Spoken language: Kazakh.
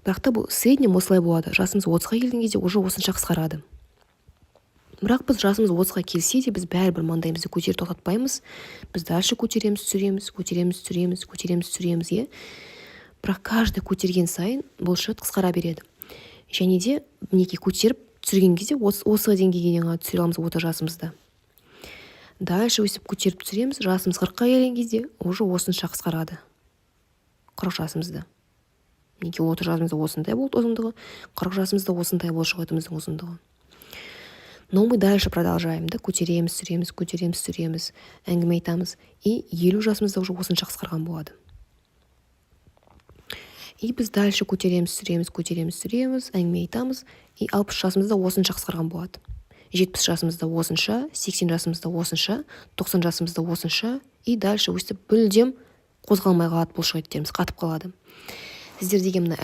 Бірақ та бұл в среднем осылай болады. Жасымыз 30-ға келген кезде уже осынша қысқарады. Бірақ біз жасымыз 30-ға келсе де, біз бәрібір маңдайымызды көтеріп тоқтатпаймыз. Біз дальше көтереміз, түсіреміз, көтереміз, түсіреміз, көтереміз, түсіреміз, иә. Бірақ каждый көтерген сайын бұлшықет қысқара береді. Және де, мінекей, көтеріп түсірген кезде осы деңгейге дейін ғана түсіре аламыз 30 жасымызда. Дальше өйстіп көтеріп түсіреміз. Жасымыз 40-қа келген кезде уже осынша қысқарады, 40 жасымызда. Мінекей, 30 жасымызда осындай болды ұзындығы, 40 жасымызда осындай бұлшықетіміздің ұзындығы. Но мы дальше продолжаем да, көтереміз, түсіреміз, көтереміз, түсіреміз, әңгіме айтамыз. И 50 жасымызда уже осынша қысқарған болады. И біз дальше көтереміз, түсіреміз, көтереміз, түсіреміз, әңгіме айтамыз. И 60 жасымызда осынша қысқарған болады, 70 жасымызда осынша, 80 жасымызда осынша, 90 жасымызда осынша. И дальше өстіп мүлдем қозғалмай қалады бұлшықеттеріміз, қатып қалады. Сіздер деген мына